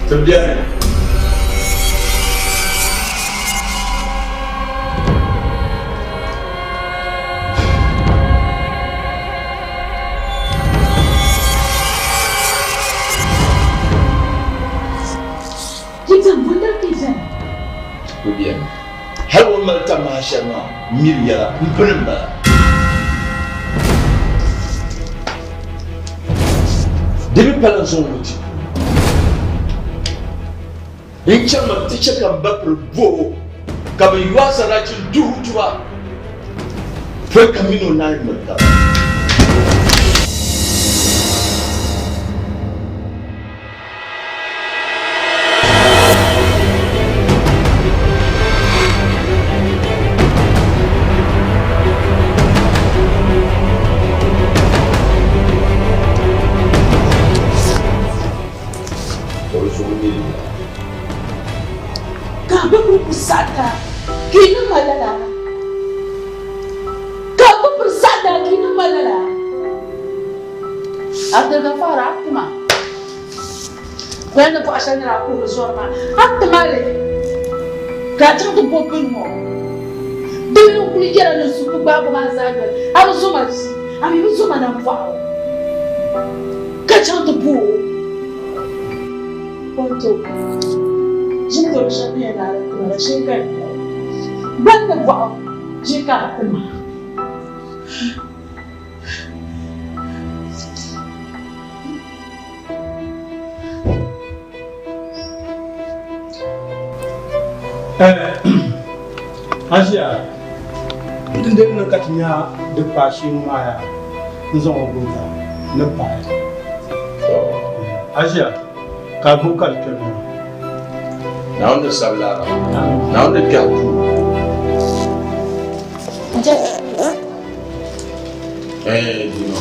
Ti beni. Ti beni. Hal o ni mali tamaha shɛli maa miri yɛla m-pini m-bala. Di mi pala n zaŋ o ti puuni. N chaŋmi nti chɛ ka m ba piri bɔh o, ka bɛ yo asarachi n-duh o tuba pɔi ka min o naai miri taba. Ka bɛ kuli ku saɣita ka yi niŋ ma lala? Ka bɛ kuli saɣita ka yi niŋ ma lala? Abdulgafar, a ti ma. Gbali ni bɔɣu shɛli ni daa kuhiri zɔri maa, a ti ma li ka a chaŋ ti bo bini ŋɔ. Di mini n kuli yɛla ni zuɣu gbaabu maa zaa yoli, a bi zo ma bia, a mi bi zo ma nambɔɣu ka chaŋ ti bo o. Ponto, ʒini doro shɛli ni yɛn daa ti ma la shee ka n yɛli. Gbali ni bɔɣu ʒee ka a ti ma. Asia, din dee niŋ ka ti nya di paai shee ŋɔ maa yaa, n zaŋ o gbubi la ni paai. Asia, ka a gbubi ka di kpɛri maa. Naawuni ni sabi laara, Naawuni ni kpɛhi duu. Eh, Dino.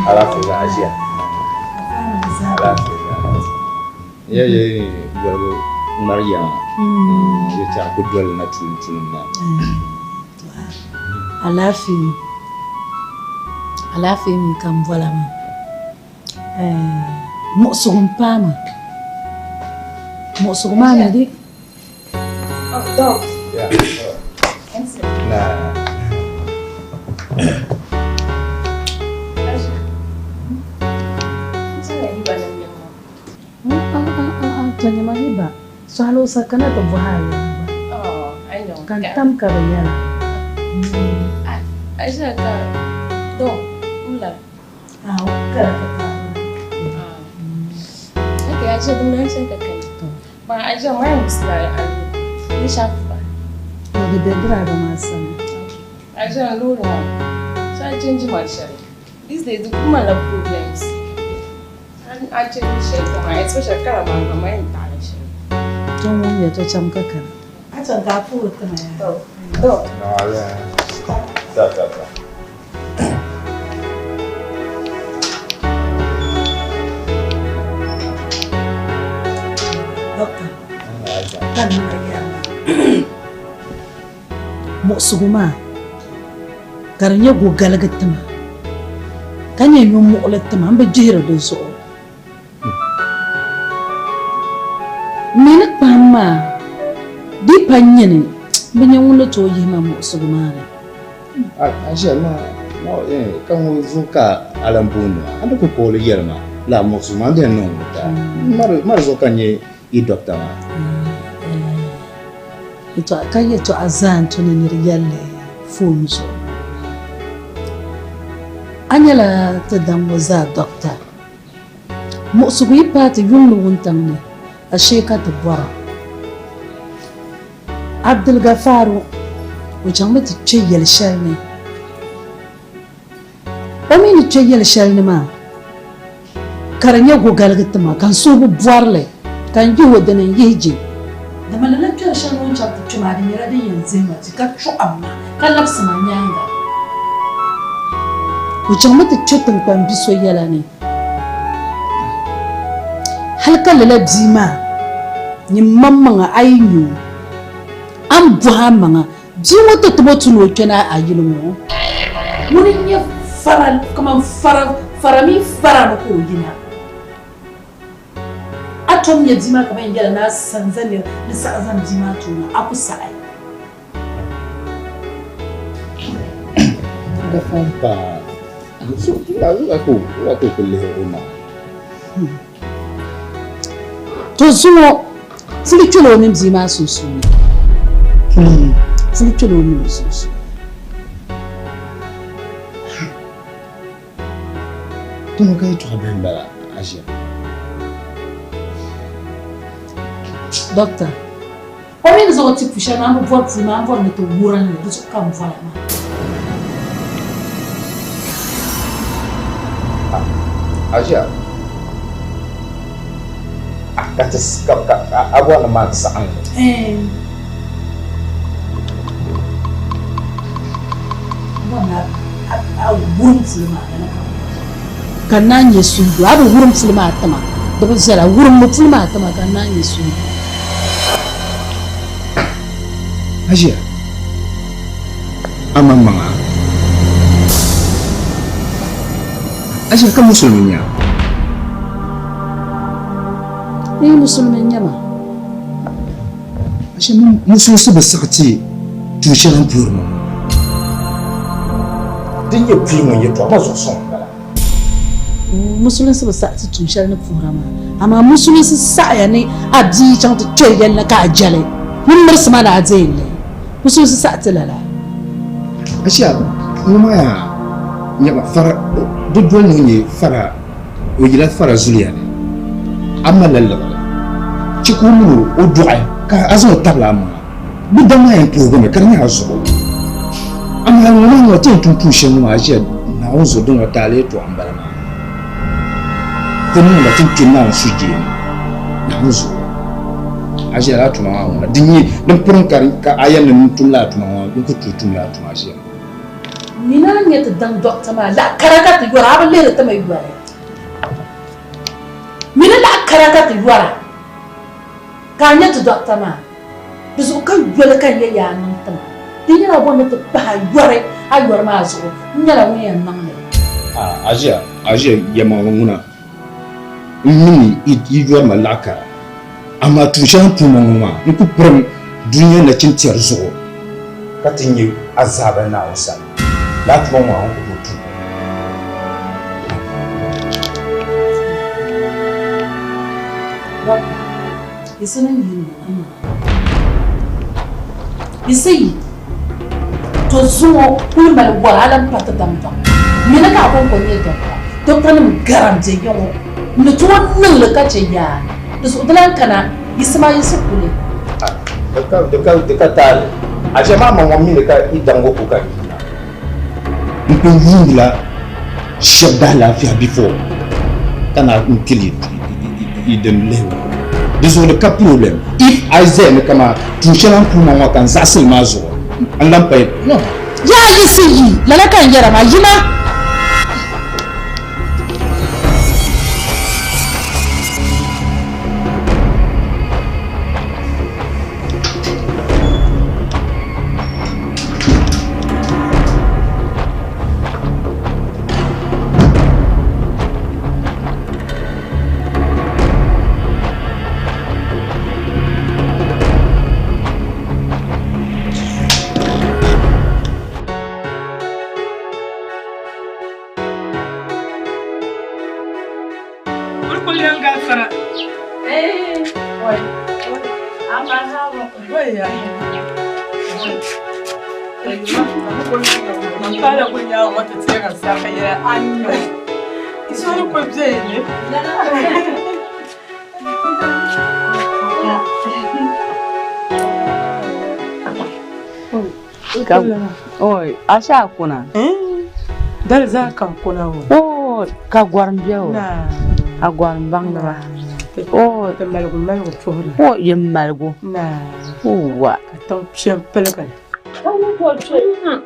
Alaafee ka a ʒiya. Alaafee ya ye yɔligu ŋmari ya maa ya ti a ku doli na tulim tulim maa. Alaafee alaafee mi ka n bɔla maa muɣisigu m paai ma muɣisigu maa mi di Tɔnyama yi ba sɔhili o sa kana ti bɔhi a yɛla gba ka n tam ka bi yɛla. To di be driver maa sani. To ŋun yɛtɔ cham ka kana. A chaŋ ka a puhiri ti ma yaa. Muɣisigu maa ka di nyɛ gogaligi tima ka nyɛ nyɔmuɣili tima m bi gbihiri di zuɣu. M mi ni kpahim maa di pa nyini m bi nya ŋun ni tooi yihi ma muɣisigu maa ni. Aʒia maa ka ŋɔ zuɣu ka a lan booni ma, a ni ku kooli yɛli ma lala muɣisigu maa n di yɛn niŋ ŋɔ daa. Ma di zuɣu ka n nyɛ yi dɔkta maa. Ka yɛtɔɣa zaa n-tu ni nir yɛli li. foon zuɣu. A nyɛla ti daŋ ŋɔ zaa dɔkta. Muɣisigu yi paai ti yuŋ ni wuntaŋ ni, a shee ka ti bɔra. Abdulgafaru, o chaŋmi ti kpe yɛl shɛli ni. O mi ni kpe yɛl shɛli ni maa, ka di nyɛ gogaligi ti ma, ka n suhu bi bɔri li, ka n yih o dini n-yihi je. Dama lala kpɛri shɛli o ni chaŋ ti kpe maa, di nyɛla din yɛn dihi ma vi ka chɔɣim ma, ka labisi ma nyaaŋa. O chaŋmi ti kpe tiŋkpan bi so yɛla ni, hal ka lala bia maa nyin maŋmaŋa a yi nya o, a ni bɔhi amaŋa, Bia ŋɔ ti tib o tu ni o kpɛna a yili ŋɔ. Ŋuni n-nyɛ fara kaman fara, fara mini fara ni ka o yina. A tom nya bia maa ka bɛ yɛn yɛli ni a sanza ni ni saɣi zaŋ bia maa ti o na, a ku saɣi. Pa, wula ka o kuli lihi o maŋa? To zuŋɔ puli kpɛla o mini bia maa sunsuuni. Puli kpɛla o mini o sunsuuni. Tuma ka yɛtɔɣa bihi m-bala a ʒiya. Doctor, o mi ni zaŋ o ti pu shɛli maa, m bi bɔri puli maa, m bɔri ni ti wurim li, di zuɣu ka m bɔra maa. A ʒiya ka ti ka a bɔri ni maan saɣim li. A wurim puli maa lala ka ka n naan nyɛ suhudo a bi wurim puli maa tima di bi viɛla wurimmi puli maa tima ka n naan nyɛ suhudo. A ʒiya a maŋmaŋa a ʒiya ka musulimi n-nyɛ a? Ee musulimi n-nyɛ ma. A ʒiya musulinsi bi saɣi ti tuun shɛli a ni puhiri ma ŋɔ. Din nyɛ puli ŋɔ yɛtɔɣa maa zuɣu sɔŋ m-bala. Musulinsi bi saɣi ti tuun shɛli ni puhira maa, amaa musulinsi saɣiya ni a bia yi chaŋ ti kpe yɛli ni ka a jɛli ŋun mirisi ma ni a deei li. Musulinsi saɣi ti lala. Asia, ŋɔ maa yaa nyɛma fara, di doli ni o nyɛ fara, o yila fara zuliya ni, a malila liɣiri chɛ ka o mini o dɔɣi ka a zaŋ o tabili a maŋa. Bɛ daŋ maa yɛn puhigimi ka di nyɛ a zuɣu. Amaa ŋɔ maa ŋɔ ti yɛn tum tuun shɛli ŋɔ maa, a ʒiya Naawuni zuɣu din ŋɔ taali yɛtɔɣa m-bala maa. Ti niŋda ti ni kpe Naawuni sujee ni, Naawuni zuɣu. A ʒiya lala tuma maa ŋuna, din nyɛ din pirim ka a yɛn ni n tum lala tuma ŋɔ, n ku tooi tum lala tuma a ʒiya. Nina n-nyɛ ti daŋ dɔɣita maa, laɣ kara ka ti yɔra, a bi lihiri ti mi yɔli. Mini laɣ kara ka ti yɔra. Ka a nya ti dɔɣita maa, di zuɣu ka yoli ka n yɛ yaa niŋ ti ma. Di nyɛla a bɔri ni ti pahi a yɔri a yɔri maa zuɣu, n nyɛla ŋun yɛn niŋ li. A ʒiya, a ʒiya yɛlimaŋli ŋuna, m mi ni yi yɔri ma laɣ kara, amaa tuun shɛli n pun niŋ ŋɔ maa, n ku pirim dunia nachintɛri zuɣu ka ti nya azaaba Naawuni sani. Lala tuma ŋɔ a ni ku tooi tum. Yisa yi to zuŋɔ kuli mali wahala m-pa ti daŋ dɔɣi mini ka a kɔŋko nyɛ dɔɣita dɔɣitanima gara m-be ya ŋɔ n-ni tooi niŋ li ka che yaa di zuɣu di lan kana Yisa maa yiɣisi kuli. Di ka taali. A ʒiɛm a maŋ ŋɔ mi ni ka yi daŋ ŋɔ ku ka yuuna. N kuli yuundila shɛba daalaafia before ka na n pili yi din lihibu. Di zuɣu di ka problem. If a yi zaya ni kaman tuun shɛli a ni puhi ma ŋɔ ka n zaɣisi li maa zuɣu n lan payi no. Yaa yiɣisi yi, lala ka n yɛra maa, yina. Pala ku nyaŋ ŋɔ ti teegi n sarika yɛla a nyo. N suhu ni kuli be ni. Oi, a sha kuna. Dali zaa ka n kuna o. Oi, ka gɔrim be o. A gɔrim baŋdi ba. Oi, ti maligu maligu puhiri. Oi, yin maligu. Wa. Ka tiŋ kpe m-piligi. Ka ni tooi kpe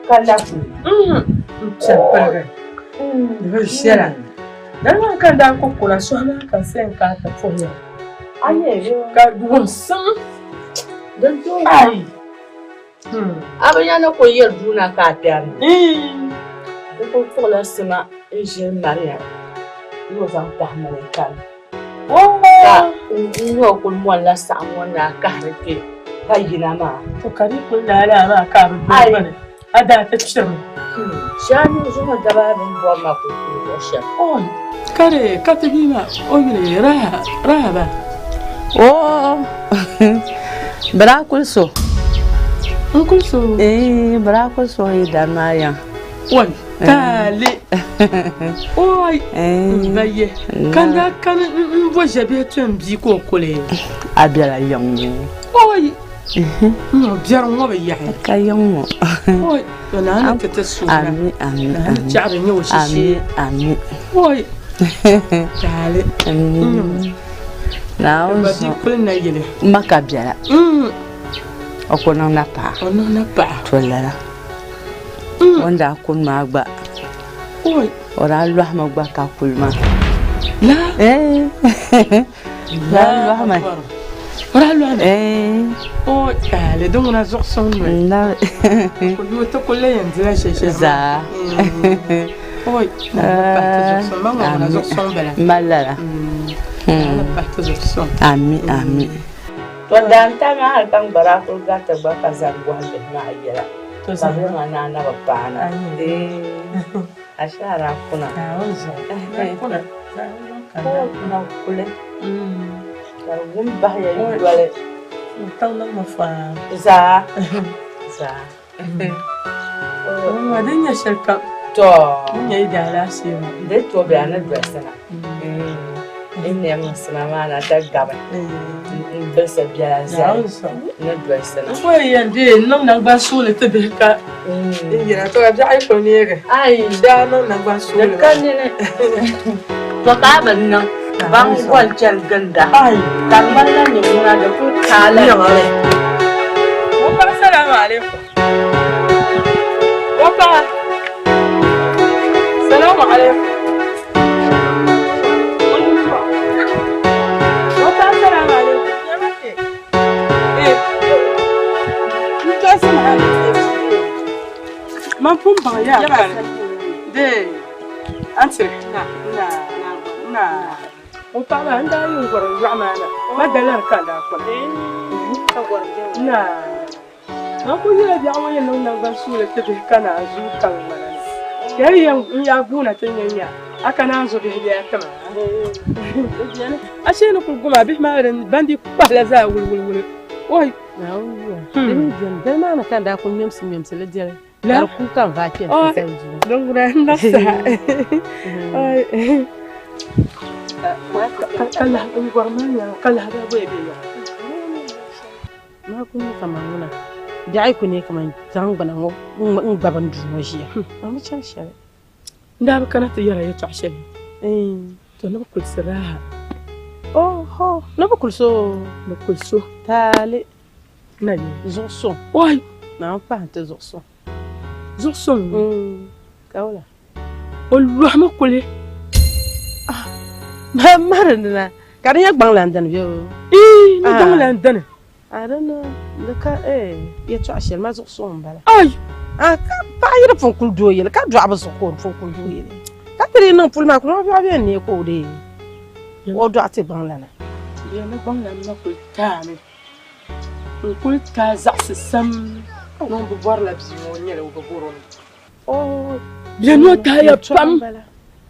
ka labi. N kpe m-piligi. Di bi viɛla. Dali maa ka n daa ku kuna suhi maa ka n say n kana ti puhi ya. Ka wumsim. Ai. A bi nya ni kuli yiri duu na ka a kpɛri ni. Di kuli kpuɣila sima n-ʒili Maria ni o zaŋ tahi mali kani. Ka n nya o kuli mɔnila saɣim ŋɔ ni a kahiri kpe ka yina maa. To ka di kuli naai lala maa ka a bi doli gbuni, a daa ti kpirimi. Shee a niŋ zuŋɔ daba bɛ ni bɔri ma kuli kuli zuɣu shɛm. Ka di ka ti bia maa o yuli Rahaba. Oo bɛ daa kuli so. N kuli so? Ee bɛ daa kuli so yi dani maa yaŋ. Oi taali oi n ba ye ka n daa kani n bo ʒɛbihi ti n bia ka o kuli. A bela yiŋ ŋɔ. Oi n ŋɔ biɛri ŋɔ bi yaɣi. Ka yiŋ ŋɔ. Oi to naa ni ti ti suuna. Ami ami. Naa ni chaɣiri nyɛ o shishee. Ami ami. Oi taali. Naawuni Ba bia kuli na yili. Ma ka biɛla. O ku niŋ na paɣa. O niŋ na paɣa. To lala. O ni daa kuni maa gba, o daa lɔhimi gba ka kuli maa. La? Daa lɔhimi. O daa lɔhimi? O taali di ŋuna zuɣu suŋ noli. Na. Kuli ti kuli yɛn dila shɛli shɛli. Zaa. Oi, naa pahi ti zuɣu suŋ. Ma ŋɔ ŋuna zuɣu suŋ bala. Mali lala. Naa pahi ti zuɣu suŋ. Ami, ami. To daantal maa hali ka n gba daa kuli gariti gba ka zani bɔhi bihi maa yɛla ka bɛ ŋa naa na bi paana. Ashaara kuna. Kuna kuli ka di wum bahi ya yi doli. Zaa. Zaa. Din nyɛ shɛli kam. To. Din nyɛ yi daalaafee ŋɔ. Di to bɛ a ni dolisi na. N nɛm n sima maa na ti gabi n bilisi biɛla zali ni dolisi na. N kuli yɛn dee n niŋ naŋgban suuli ti bihi ka n yina to ka biɛɣu yi kuli neegi. Ai. Daa niŋ naŋgban suuli Di ka nini. To ka a bi niŋ baŋ goli chani ginda. Ai. Ka di ŋmanila nyɛ ŋuna di kuli kaala noli. O paɣa salamu alaikum. O paɣa salamu alaikum. O paɣa salamu alaikum. Eh. N tɔɣisi ma. Man pun baŋ yaa kani. Dee. Antiri. Na. Na. Na. O paɣa maa n daa yi n gɔri n yɔɣu maa na. Ma daliri ka n daa kɔri. Na. Man kuli nyɛla biɛɣu ŋɔ yɛn niŋ nangban suuli ti bihi ka naan zuui ka ŋmana ni. Ka yi yɛn n yaa guuna ti nya nya a ka naan zo bihi bɛ a tima. A shee ni kuli goma bihi maa din ban di kpahila zaa wuli wuli wuli. Oi. Dali maa ni ka n daa kuli ŋmɛmsi ŋmɛmsi li deli. Ka di ku ka n vaai kpɛ n ti zali duu. Din ŋuna n na saha. Ka lahi n gɔri maa nyaaŋa ka lahabali gba yɛn be yaɣa. Maa kuli nyɛ kaman ŋuna biɛɣu yi ku neei kaman zaŋ gbana ŋɔ n-gbabi n duu ŋɔ ʒiya. A bi chani shɛli. N daa bi kana ti yɛra yɛtɔɣ shɛli. To ni bi kulisi raha. Oho, ni bi kulisi o. Bi kulisi o. Taali. Na yi. Zuɣu suŋ. Oi! Naawuni pahi n-ti zuɣu suŋ. Zuɣu suŋ? Ka wula? O lɔhimi kuli. Ah, ma mari ni na. Ka di nyɛ gbaŋlan dini bɛ o? Ii, ni gbaŋlan dini. A di ni, di ka, eh, yɛtɔɣa shɛli ma zuɣu suŋ m-bala. Ai! Ah, ka paɣa yi di pun kuli doo yili, ka dɔɣibu zuɣu ka o pun kuli doo yili. Ka ti dii niŋ puli maa, kuli biɛɣu bɛ n-neei ka o deei o dɔɣi ti gbaŋlana. Bɛ ni gbaŋlan ma kuli taami. N kuli taai zaɣisi sam ni o bi bɔrila bia ŋɔ, o nyɛla o bi bɔr o mi. Bɛ ni o taaya pam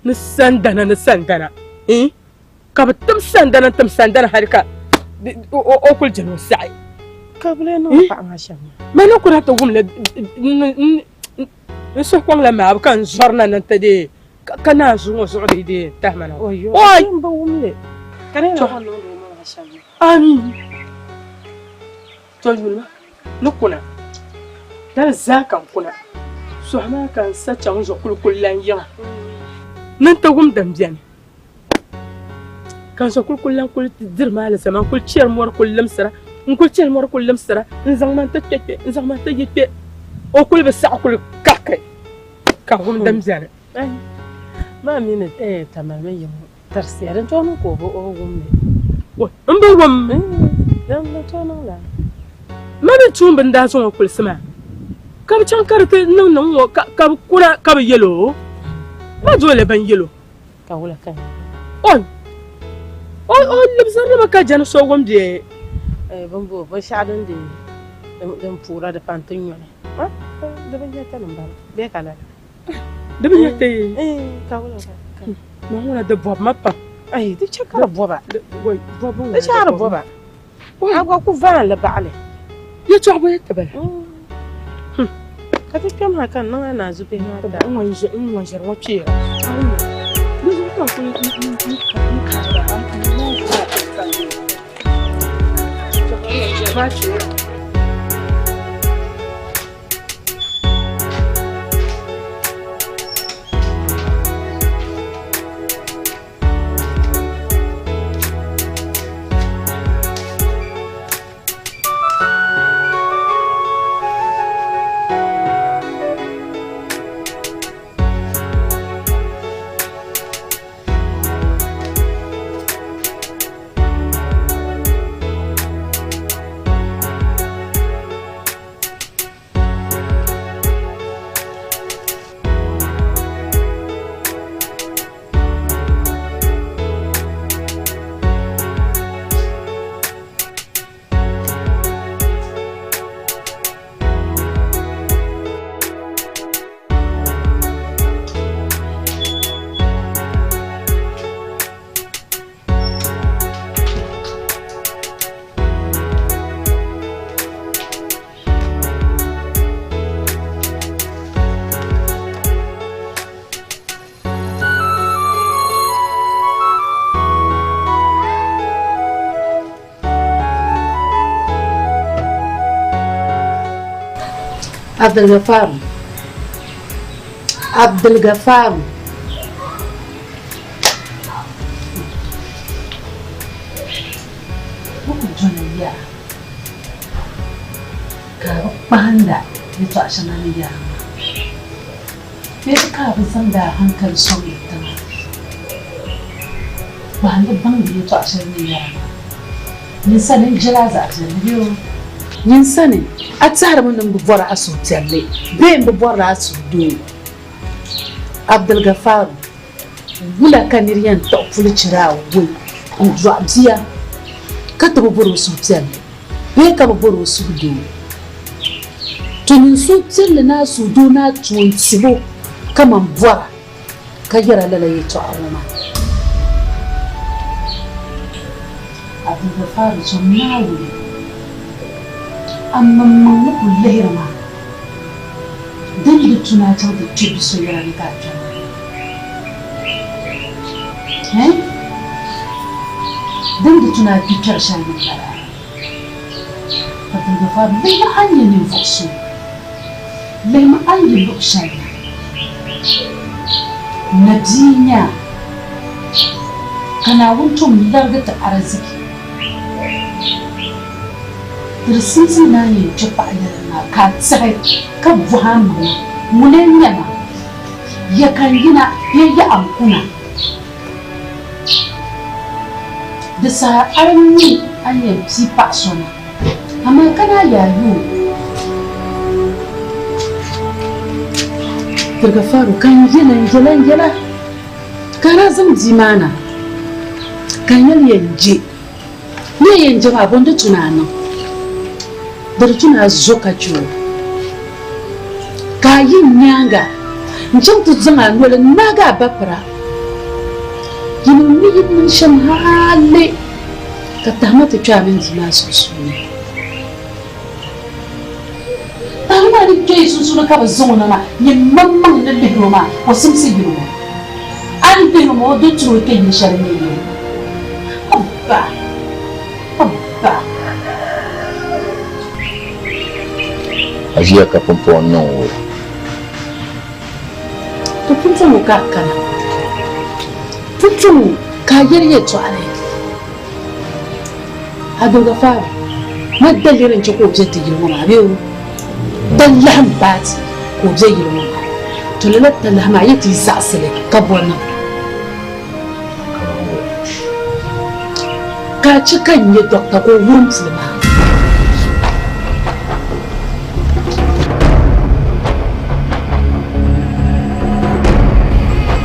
ni sandana ni sandana ka bɛ tim sandana n-tim sandana hali ka o kuli jɛli o saɣi. Ka bɛ lee niŋ paɣa maa shɛm maa? Ma ni kuna ti wum li n suhu kɔŋ la maabu ka n zɔri na ni n ti deei ka naanzuu ŋɔ zuɣu dii deei n-tahi ma na. Oyo, a yi bi wum li ka di yɛn niŋdi o maŋa shɛm maa. Ami! To yuli ma ni kuna dali zaa ka n kuna sɔhi maa ka n sa chaŋ zo kulikuli lan yiŋa ni n ti wum din beni. Ka n zo kuli kuli lan kuli diri maa alizama n kuli chɛri mɔri kuli limsira n kuli chɛri mɔri kuli limsira n zaŋ ma n ti kpɛ kpɛ n zaŋ ma n ti yi kpɛ o kuli bi saɣi kuli kaki ka wum din beni. Maa mi ni Tamale mini yiŋ tirisiya din tooi niŋ ka o bi wum li. N bi wum. Din bi tooi niŋ lala. Ma mi tuumba n daa zaŋ o kulisi maa ka bi chaŋ ka di ti niŋ niŋ ŋɔ ka bi kuna ka bi yɛl o ma doole ban yɛl o. Ka wula ka nyɛ? Oi! O o libisirili mi ka jɛni so ŋun be. Bimbo, binshɛɣu din di din puura di pan ti nyɔni. Di bi nyɛ ti ni m-bala bee ka lala? Di bi nyɛ ti. Ka wula ka ka? Ma ŋuna di bɔbi ma pam. Ai, di chɛ ka di bɔba. Di chɛ ka di bɔba. A gba ku vaai li baɣili. Yɛtɔɣa bɔya ti bala. Ka ti kpɛm ha ka n niŋ a naanzubihi maa daa. N ŋɔ ʒiri ŋɔ kpeera. Di zuɣu ka n kuli n kaara a naanzu maa ka n ʒiri maa kpeera. Abdulgafar Abdulgafar Bɛ ku doli ya ka bɛ kpahinda yɛtɔɣ shɛŋa ni yɛra maa. Bee ka a bi zaŋdi a haŋkali sɔŋdi tiŋa kpahindi baŋdi yɛtɔɣ shɛli ni yɛra maa? Nyin sani n jɛl a zaɣ viɛlli bee o? Nyin sani a tɛhirimi ni m bi bɔri a suhupiɛlli bee m bi bɔrila a suhudoo? Abdulgafaru. Wula ka nir yɛn tiɣi puli chira awɔi n-dɔɣi bia ka ti bi bɔr o suhupiɛlli bee ka bi bɔr o suhudoo? To nyin suhupiɛlli ni a suhudoo ni a tuun tibo kaman bɔra ka yɛra lala yɛtɔɣa ŋɔ maa. Abdulgafar zom Naawuni, a maŋmaŋ ni kul lihiri maa. Din di tu ni a chaŋ ti kpe bi so yɛla ni ka a kpɛma. Hɛn? Din di tu ni a kpi kpɛri shɛli ni m-bala. Abdulgafar, lihimi a ni nyɛ ninvuɣ so. Lihimi a ni yi luɣ shɛli na. Nabia n-nyɛ a, ka Naawuni tom larigi ti ariziki. Di di simsi ni a yɛn kpe paɣa yɛla maa ka a tɛhi ka bɔhi a maŋa, Ŋuni n-nyɛ ma? Ya ka n yina bee ya a n-kuna? Di saha a di mi a ni yɛn pii paɣ so na, amaa ka naa yaa yi o. Tirigafaaru ka n yɛla n yɛla n yɛla ka a daa zaŋ bia maa na ka n yɛli yɛn je. Ni a yɛn je maa, bɔ n-di tu ni a niŋ? Di di tu ni a zo ka chɛ o, ka a yi n nyaaŋa n-chaŋ ti zaŋ a noli n-naagi a ba pira. Yinim ni yi niŋ shɛm hali ka tahima ti kpe a mini bia maa sunsuuni. kpe yi sunsuuni ka bɛ zaŋ o na maa, nyin maŋmaŋ ni lihir o maa, o simsi yili ŋɔ. A ni lihir o maa, o di tiri o kpe yili shɛli n-nyɛ yili. Haba! Haba! A ʒiya ka pumpɔŋɔ niŋ o. To pumpɔŋɔ ka a kana. Pumpɔŋɔ ka a yɛli yɛtɔɣili. Abdulgafar, ma daliri n-chɛ ka o be ti yili ŋɔ maa bee o talahi m-paai ti ka o be yili ŋɔ maa. To lala talahi maa yi ti zaɣisi li ka bɔ niŋ? Ka a chɛ ka n nya dɔkta ka o wurim puli maa.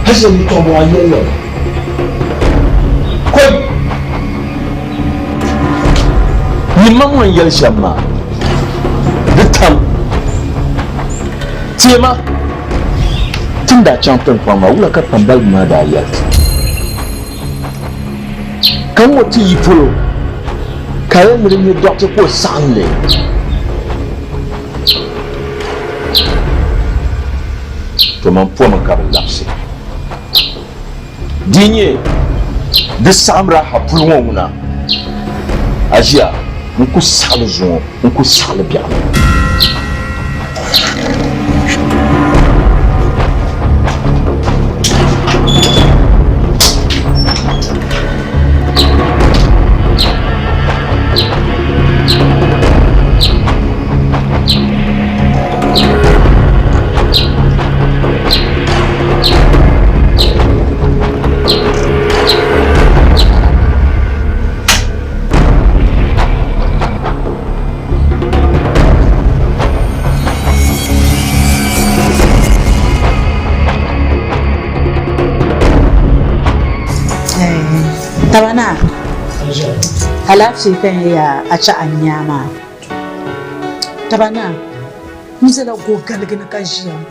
Hali yɛtɔɣ ŋɔ a yɛli ya. Koi! Nyini ma ŋɔ n-yɛli shɛm maa, di tam. Teema, ti ni daa chaŋ tiŋkpaŋ maa, wula ka kpambaliba maa daa yɛli ti? Ka ŋ-ŋɔ ti yi polo, ka a yɛli ni di nyɛ dɔɣite ka o saɣim li. To man pomi ka bi labisi. Di nyɛ di saɣimra ha puli ŋɔ ŋuna, a ʒiya n-ku saɣili zuŋɔ n-ku saɣili biɛɣuni. Tabana, alaafee ka n yɛya a chɛ a nyaa maa. Tabana. N bela go galigi ni ka ʒiya ŋɔ.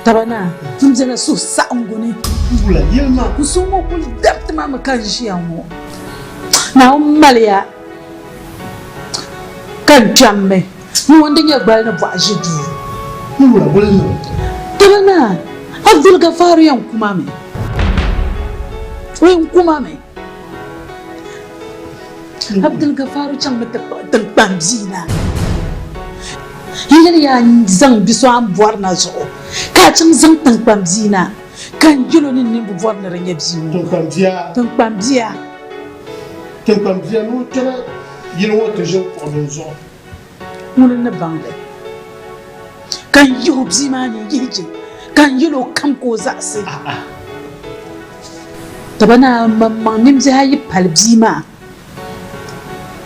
Taba naa, n bela suhusaɣiŋgu ni. N suhu ŋɔ kul dariti ma mi ka n ʒiya ŋɔ. Naawuni maliya ka n kpɛmmi ni ŋun di nyɛ gbali ni bɔɣu ʒi duu. Taba naa, Abdul Gafaru yɛn ku ma mi. O yɛn ku ma mi. Abdul Gafaru chaŋmi ti kpuɣi tiŋkpan bia na. N yɛli ya n zaŋ bi so a ni bɔri na zuɣu ka a chaŋ zaŋ tiŋkpan bia na ka n yɛl o ni n nini bi bɔri ni di nyɛ bia ŋɔ. Tiŋkpan bia. Tiŋkpan bia. Tiŋkpan bia ni o kpɛna yili ŋɔ ti ʒini kuɣu din zuɣu. Ŋuni n-ni baŋ li ka n yihi o bia maa ni n-yihi je ka n yɛl o kam ka o zaɣisi. Taba naa maŋmaŋ nimbihi ayi pali bia maa,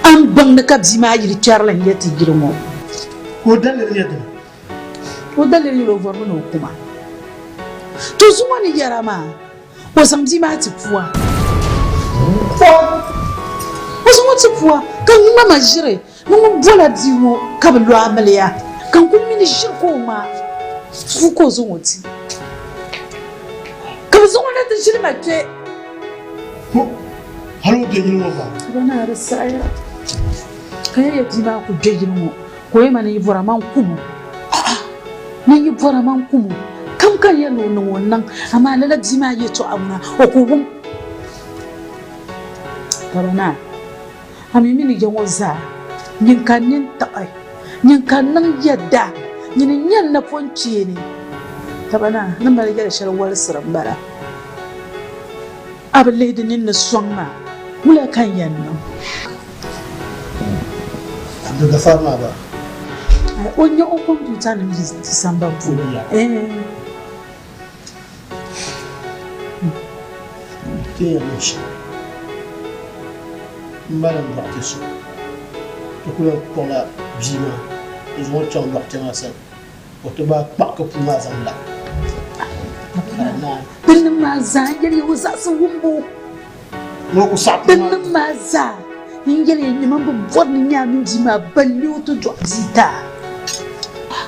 a ni baŋ ni ka bia maa yili kpɛrili n-nyɛ ti yili ŋɔ. Ka o daliri nyɛ dini? O daliri nyɛla o vɔrimi ni o ku ma. To zuŋɔ ni yɛra maa, o zaŋ bia maa ti pua. Pua! O zaŋ o ti pua ka ŋma ma ʒiri Ni ŋun bola bia ŋɔ ka bi lo amiliya, ka n kuli mi ni ʒiri ka o ŋma puu ka o zaŋ o ti, ka bɛ zaŋ o na ti ʒili ma kpe. Hal o be yili ŋɔ maa. Bɛ naa di saɣiya ka yɛliya bia maa ku be yili ŋɔ ka o yɛli ma ni yi bɔra man kum o. A'a, ni yi bɔra man kum o. Kam ka n yɛli ni o niŋ o niŋ, amaa lala bia maa yɛtɔɣa ŋuna o ku wum. Ka bɛ naa. A mi mi ni ya ŋɔ zaa, nyin ka n nini tiɣi, nyin ka n niŋ yɛda, nyini n-nyɛ n napɔŋ kpeeni. Taba naa ni mali yɛli shɛli wolisiri m-bala. A bi lihi di nini ni sɔŋ ma, wula ka n yɛn niŋ? Abdulgafar maa gba. O nya o kɔmputanima yi di sambani puuni. Ti yɛn niŋ shɛm m-mali n dɔɣite so, ti ku yɛn kpuɣila bia maa n-zaŋ o chaŋ dɔɣite maa sani ka o ti gbaai kpaɣi ka puu maa zaŋ la ka di naai. Dinnim maa zaa n-yɛli ya o zaɣisi wumbu. Ni o ku saɣi puu maa. Dinnim maa zaa n-yɛli ya nyama bi bɔri ni nya a mini bia maa balli o ti dɔɣi bia ti a.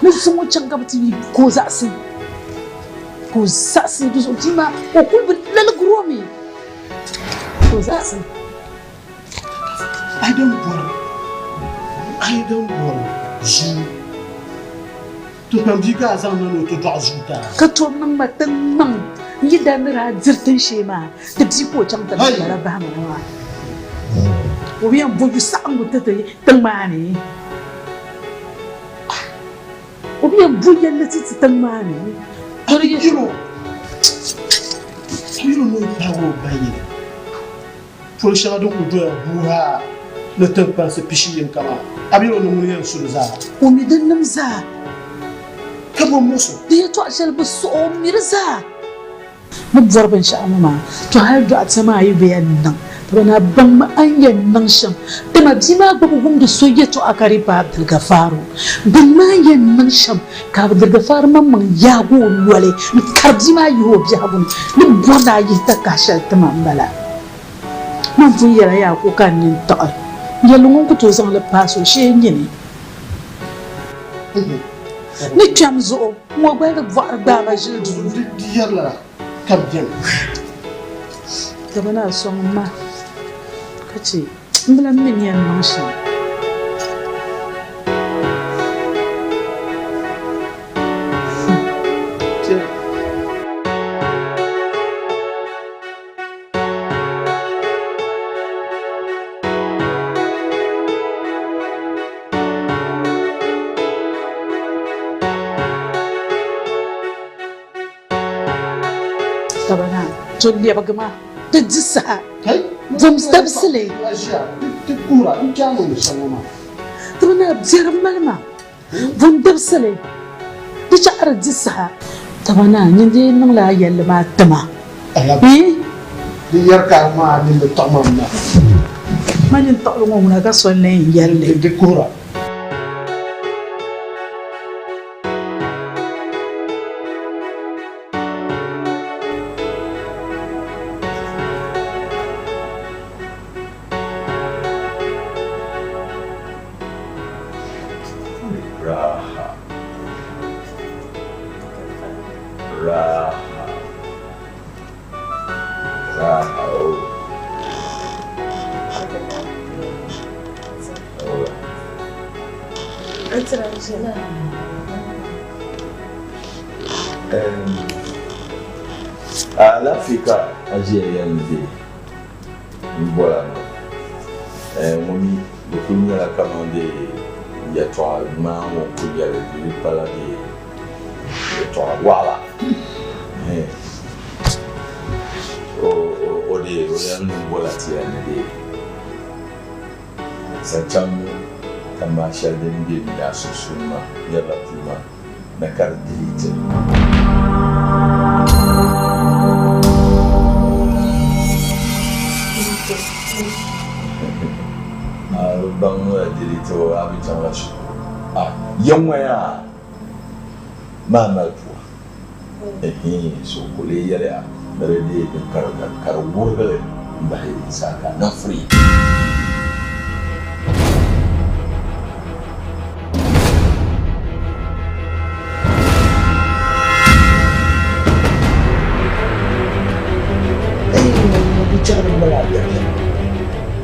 Ni zaŋ o chaŋ ka bɛ ti yi ka o zaɣisi. Ka o zaɣisi di zuɣu bia maa o kuli bi laligiri o mi ka o zaɣisi. A yi din bɔri, a yi din bɔri ʒii. Tiŋkpaŋ bia ka a zaŋ na ni o ti dɔɣi zuuta. Ka tom niŋ ma tiŋ maŋ n yi daa ni daa diri tin shee maa, ti bia ka o chaŋ ti niŋ lala bahi ma na maa. O bi yɛn bo yu saɣiŋgu ti ti tiŋ maa ni. O bi yɛn bo yɛlli ti ti tiŋ maa ni. A yɛl o ni o paagi o ba yili poli shɛŋa din kul doya guuha ni tiŋkpansi pishi yinka maa, a bi yɛl o ni ŋuni yɛn su di zaa. O mi din nim zaa. Ka bo muɣis o. Di yɛtɔɣ shɛli bi suh o, o mi di zaa. Ni bɔri binshɛɣu ŋɔ maa, to hal dɔɣite maa yi bi yɛn niŋ, ti bi na baŋmi a ni yɛn niŋ shɛm. Dama bia maa gba bi wumdi so yɛtɔɣa ka di pa Abdulgafaaru. Baŋmi a ni yɛn niŋ shɛm ka Abdulgafaaru maŋmaŋ yaagi o noli n-kari bia maa yihi o biɛhigu ni. Ni bɔri ni a yihi takahi shɛli ti ma m-bala. Man pun yɛla yaa ka o ka n nini tiɣi. Yɛlli ŋun ku tooi zaŋ li paasi o shee nyini. Ni kpɛm zuɣu ŋɔ gba di bɔɣiri gbaai ma ʒili duu. Di yɛri lala ka bɛ beni. Ka bɛ naa sɔŋ ma ka chɛ m bi lan mi ni yɛn niŋ shɛm. To lɛbigi ma ti di saha vom dabisili ti bi naa biɛri mali ma vom dabisili di chaɣiri di saha taba naa nyin dee niŋla a yɛlli maa tima Di yɛri ka a maa nini bi taɣi ma m ma. Ma nini taɣili ŋɔ ŋuna ka so n-lee yɛn yɛli li. Di kuhira. Raha. Raha. Raha o. Alaafee ka a ʒiya yɛli ni bee m-bɔla maa? Ŋɔ mi di kuli nyɛla kaman dee yɛtɔɣa ŋmaa ŋɔ n-kuli nyɛli di di pala dee yɛtɔɣa waɣila. O dee o yɛli ni m-bɔla ti yɛli ni dee zaŋ chaŋ tamaa shɛli din be m mini a sunsuuni maa niriba puli maa na ka di delete li. A bi baŋ ŋɔ la delete o a bi chaŋla shikuru. A ya ŋɔ yaa maa mali pua. Ɛhii so ka o lee yɛli a ni di deei din ka di wurigi li m-bahi zaa ka a niŋ free. Di chɛ ka di mali a dabiɛm.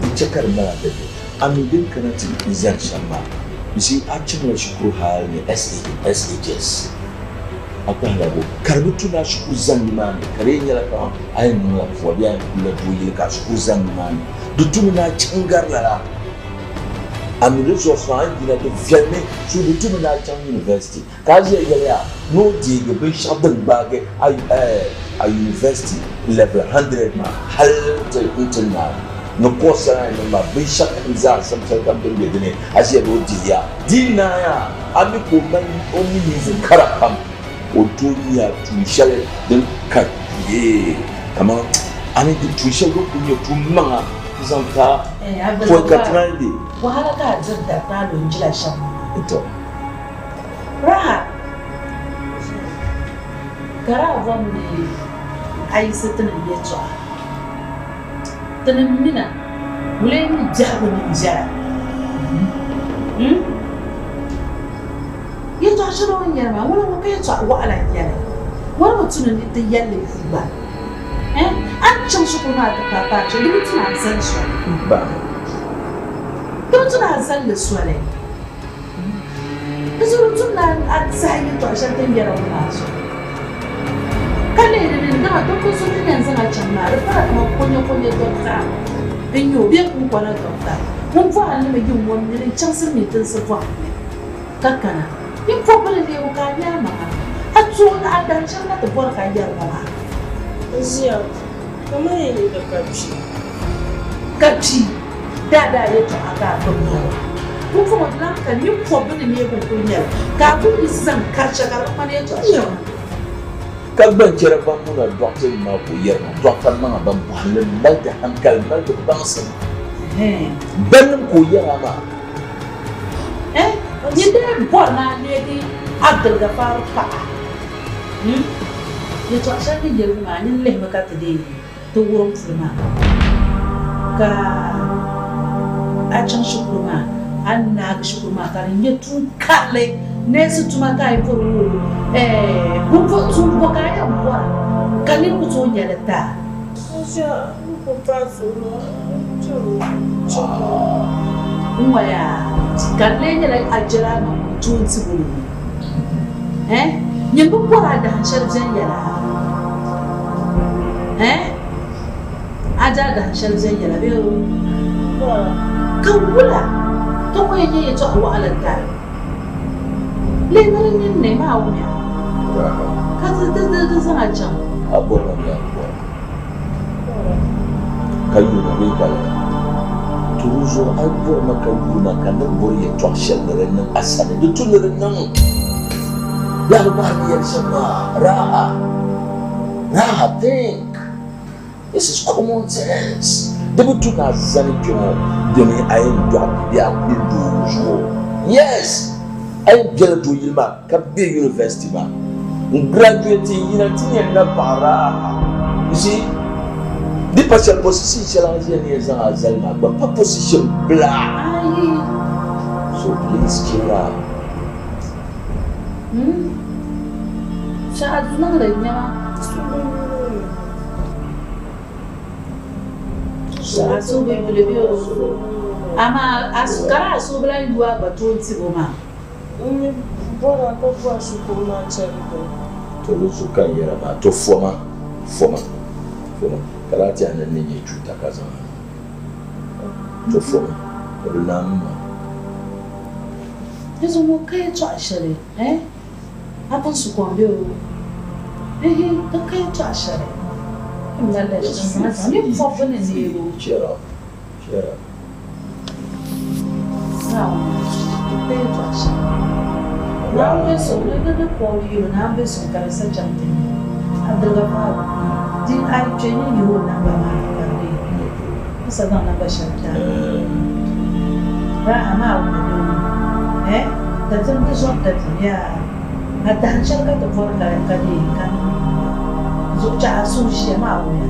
Di chɛ ka di mali a dabiɛm. A mi din kana ti zani shɛm maa, you see, a chaŋla shikuru hali ni SHS. A kpahila bo ka di bi tu ni a shikuru zani nimaani ka di yɛn nyɛla kaman a yɛn niŋla pua bee a yɛn kulila doo yili ka a shikuru zani nimaani. Di tumi ni a chaŋ gari lala. A mi di zuɣu sɔŋ a ni yina di viɛlimi so di tumi ni a chaŋ university ka a ʒiya yɛli ya ni o deegi binshɛɣu din gbaagi a university level 100 maa hali nti naai ni course shɛli a yɛn niŋ maa binshɛɣu kam zaa shɛm shɛli kam din be di ni a ʒiya ni o deei ya. Di yi naai a, a mi ka o mali o mi ninvuɣ kara pam ka o tooi nya tuun shɛli din ka yee kaman a ni di tuun shɛli din kul nyɛ tuun maŋa zaŋ ta pɔi ka ti naan di. Wahala ka a diri dari a lo n-jila shɛm ŋɔ maa. Tɔ. Raha, ka daa bom ni a yiɣisi ti ni yɛtɔɣa. Tinim mina wula mi biɛhigu ni viɛla. Hmm? Yɛtɔɣ shɛli o ni yɛli maa, ŋuna ŋɔ ka yɛtɔɣ waɣila n-yɛli. Ŋɔ di bi tu ni ti yɛli li yuui gba. Eh? A ni chaŋ shikuru maa ti paai paai kpe, di bi tu ni a zali soli. Di bi tu ni a zali li soli. Di zuɣu di tumdi a saha yɛltɔɣa shɛli ti ni yɛra ŋɔ maa zuɣu. Ka leei di nini, dama dokta so ti ni yɛn zaŋ a chaŋ maa, di pala kaman konyakonya dokta n-nyɛ o bee kunkɔna dokta. Ŋun bɔhim li mi yi ŋɔ m-mini n-chaŋ silimiintinsi bɔhim li ka kana. Yi bɔbi li leegu ka a nya amaŋa. A tooi a dahiʒiri na ti bɔri ka a yɛri ba maa. N ʒiya kaman yi ni ka kpi. Ka kpi daadaa yɛtɔɣa ka a gbubi maa. Pumpɔŋɔ di lan kani yi pɔbbu ni neebu n-kul nyɛli, ka a kul yiɣisi zaŋ karicha ka di bi ŋmani yɛtɔɣ shɛŋa. Ka gbanchɛra ban muna dɔɣitɛnim maa ka o yɛri ma, Dɔɣita maŋa ban bɔhim li mali di hankali, mali di baŋsim. Bannim ka o yɛri a maa. Nyin daa bɔri ni a leegi Abdulgafar paɣa. Yɛtɔɣ shɛli ni yɛligu maa, nyin lihimi ka ti deei ti wurim puli maa, ka a chaŋ shikuru maa, a ni naagi shikuru maa ka di nyɛ tuun karili, neesi tuma ka a yi bɔri o, ɛɛh, tuun bɔ ka a yɛn bɔra ka nir ku tooi nya li ti a. N waya ka di lee nyɛla a jɛra a maŋ tuun tibu ni eh nyin bi bɔri a dahin shɛli viɛnyɛla eh a je a dahin shɛli viɛnyɛla bee o ka wula ka ŋɔ yɛn nyɛ yɛtɔɣ waɣila tari lee ni di nini ni maa wumya ka di zaŋ a chaŋ. A bɔri ma bee a bi bɔri ma? Ka yuuna bee ka lala? To di zuɣu a yi bɔri ma ka yuuna ka n ni bɔri yɛtɔɣ shɛli ni di niŋ a sani, di tu ni di niŋ. Bee a bi bahi ni yɛli shɛm maa? Raha, Raha, think. This is common sense. Di bi tu ni a zani kpe ŋɔ domin a yɛn dɔɣi bia bee a kuli doo zuɣu. Yes! A yɛn bela doo yili maa ka be university maa n graduate n yina ti nyɛ napaɣa raha. You see? Di pa shɛli position shɛli a ni ʒiya ni yɛn zaŋ a zali maa gba pa position bila. So please cheer up. Hmm. Shɛha niŋdi nɛma. A suhu bi yuli bee o amaa a ka a suhu bi lahi yu a gba tooi tibo maa. N ni bɔra ka bɔri shikuru maa chɛri dini. To di zuɣu ka n yɛra maa, to foma, foma, foma, ka daa tɛha ni n ni nyɛ chuuta ka zaŋ a niŋ. To foma, o di naami maa. Di zuɣu ŋɔ ka yɛtɔɣ shɛli, eh? A pun su kom bee o? Ehe, di ka yɛtɔɣ shɛli. N malila ʒiɛm maa zaŋ ni pɔbbu ni neebu. Cheer up, cheer up. Naawuni, di ka yɛtɔɣ shɛli. Naawuni be suŋ ni di ni kɔɔri yuli, Naawuni be suŋ ka di sa chaŋ ti nya. Abdulgafar, di a yi kpe nyin yihi o namba maa na ka di ni sa zaŋ namba shɛli ti a. Raha maa wummi bee o? Eh? Dabiɛm di zɔri dabiɛm yaa. A dahin shɛli ka ti bɔri ka ka di ka niŋ zuɣu chɛ a suhu ʒiya maa wumya.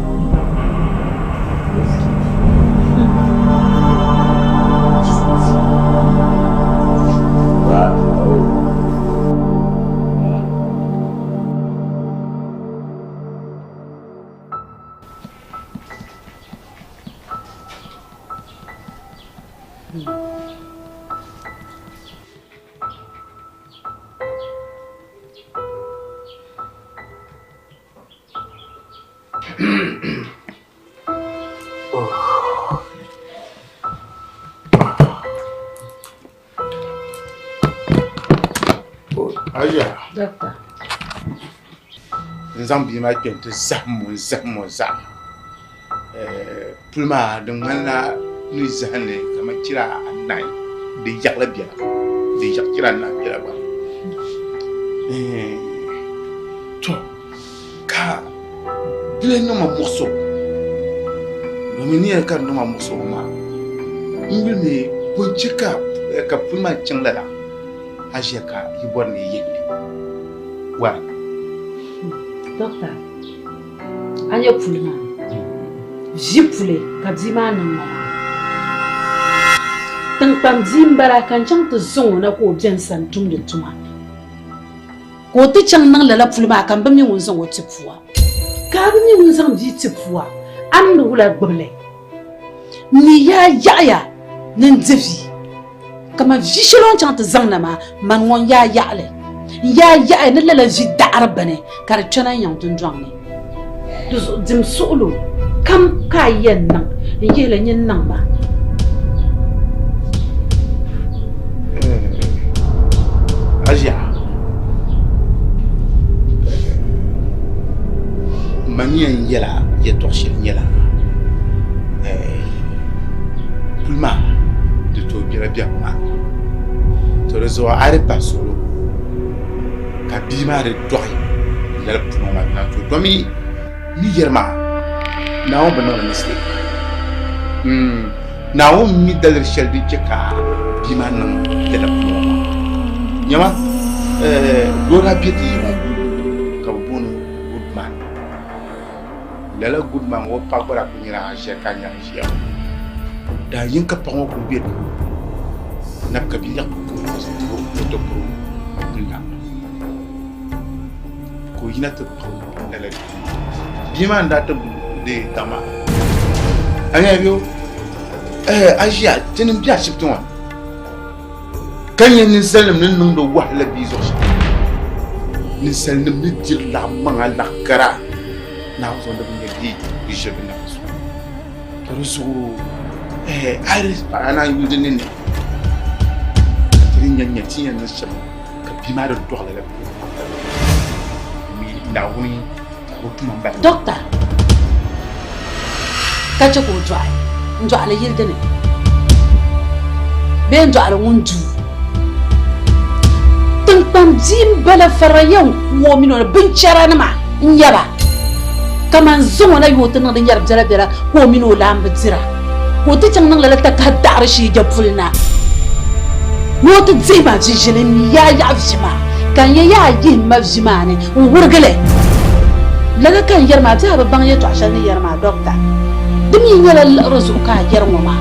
Aisha. Doctor. N zaŋ bia maa kpɛ n ti zahim o n zahim o zahim puli maa di ŋmanila ni zahim li kamani chira anahi di yaɣili bela di yaɣ chira anahi bela gba to ka di lahi niŋ ma muɣisigu domin ni yɛli ka di niŋ ma muɣisigu maa n yuli mi bɔ n-chɛ ka puli maa chaŋ lala a ʒiya ka yi bɔri ni yi yihi li why? Doctor, a nya puli maa ʒi puli ka bia maa niŋ ma maa tiŋkpan bia m-bala ka n chaŋ ti zaŋ o na ka o beni sani tumdi tuma ka o ti chaŋ niŋ lala puli maa ka m bi mi ŋun zaŋ o ti pua ka a bi mi ŋun zaŋ bia ti pua a ni ni wula gbubi li n mi yaa yaɣiya ni n di vi. Kaman vi shɛli o ni chaŋ ti zaŋ na maa, mani ŋɔ n-yaa yaɣi li. N yaa yaɣi ni lala vi daɣiri bini ka di kpɛna n yiŋ dundɔŋ ni. Di zuɣu dim suɣilo kam ka a yɛn niŋ n yihili nyin niŋ ma. Aʒia, man yɛn yɛl a yɛtɔɣ shɛli nyɛla, puli maa di tooi bela biɛhigu maa ni, to di zuɣu a di pahi suɣilo ka bia maa di dɔɣi lala puli ŋɔ maa ni to domi ni yɛri maa Naawuni bi niŋdi mistake. Naawuni mi daliri shɛli din chɛ ka bia maa niŋ lala puli ŋɔ maa. Nyama, doo daa be ti yiŋɔ ka bɛ booni Goodman. Lala Goodman ŋɔ paɣa gba daa kuli nyɛla ʒiɛri ka a nya ʒiya ŋɔ. Daa yini ka paɣa ŋɔ kuli be duu nabi ka bia lɛbi ka o ti kuri o n-la ka o yina ti kpuɣi lala bia maa. Bia maa n-daa ti deei daŋ maa. A nya bɛ o a ʒiya tinim be ashibiti ŋɔ ni ka nya ninsalinim ni niŋdi wahala bia zuɣu shɛm. Ninsalinim ni diri laɣ maŋa laɣ kara Naawuni zuɣu ni bɛ nya bɛ bi ʒiri bɛ naba zuɣu. To di zuɣu a yi paɣa naan yuli di ninni ka ti di nya nya ti yɛn niŋ shɛm ka bia maa di dɔɣi lala bia mi Naawuni o tuma m-bala. Dɔkta, ka chɛ ka o dɔɣi n dɔɣili yili dini bee n dɔɣili ŋun duu tiŋkpan bia m-bala fara yɛn ku o mini o ni binchɛranima n-nyɛ ba. Kaman zaŋ o na yi o ti niŋdi nyɛri biɛlabiɛla ka o mini o laamba dira, ka o ti chaŋ niŋ lala takahi daɣiri shee puli na ni o ti dihi ma vi ʒili n-mi yaa yaɣi vi maa, ka n yɛn yaa yihi m ma vi maa ni n-wurigi li. Lala ka n yɛri maa, bɛ a bi baŋ yɛtɔɣ shɛli ni yɛri maa, dɔkta. Di mi nyɛla liɣiri zuɣu ka a yɛri ŋɔ maa.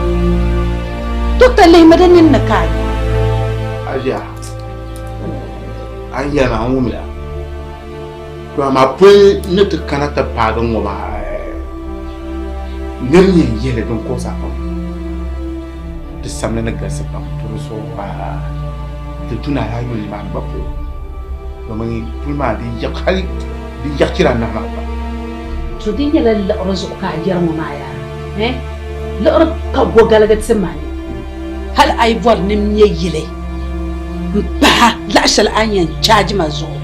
Dɔkta, lihimi di nini ni ka a nya. Aʒia, a ni yɛli maa n wumya. To amaa pɔi ni ti kana ti paagi ŋɔ maa, nir yɛn yɛli din kuɣis a pam, di samli ni galisi pam, to di zuɣu ti tu ni a lahi yuli nimaani gba pɔi, domin puli maa di yaɣ hali di yaɣichira anahi maa pam. To di nyɛla liɣiri zuɣu ka a yɛri ŋɔ maa yaa? Eh? Liɣiri ka gogaligi ti ma ni hali a yi bɔri ni m me yili m-pahi laɣ shɛli a ni yɛn chaaji ma zuɣu.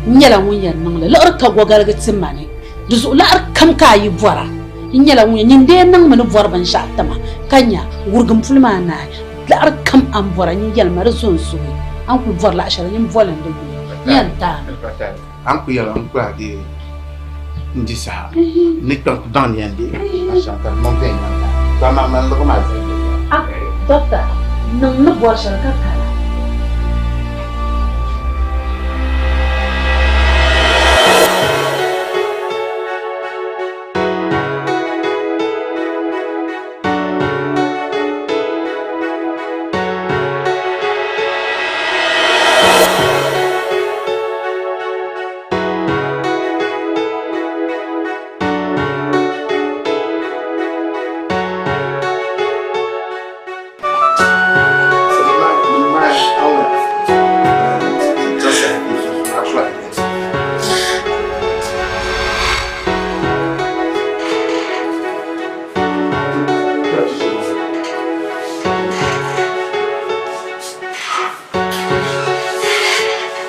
N nyɛla ŋun yɛn niŋ li. Liɣiri ka gɔgaligi ti ma ni. Di zuɣu laɣiri kam ka a yi bɔra, n nyɛla ŋun yɛn nyin dee niŋmi ni bɔri binshɛɣu ti ma, ka nya wurigim puli maa naai. Laɣiri kam a ni bɔra, nyin yɛlima di zo n-suhi. A ni kul bɔri laɣ shɛli, nyin boli n di yuli. N yɛn ti a mi. A ni kul yɛli ma n kul a dee n-di saha. N ni kpɛm ti baŋ ni yɛn deei a shɛm ka di niŋ viɛnyɛliŋga. To amaa man liɣiri maa zali viɛnyɛliŋga. A Dɔkta, niŋ n ni bɔri shɛli ka kana.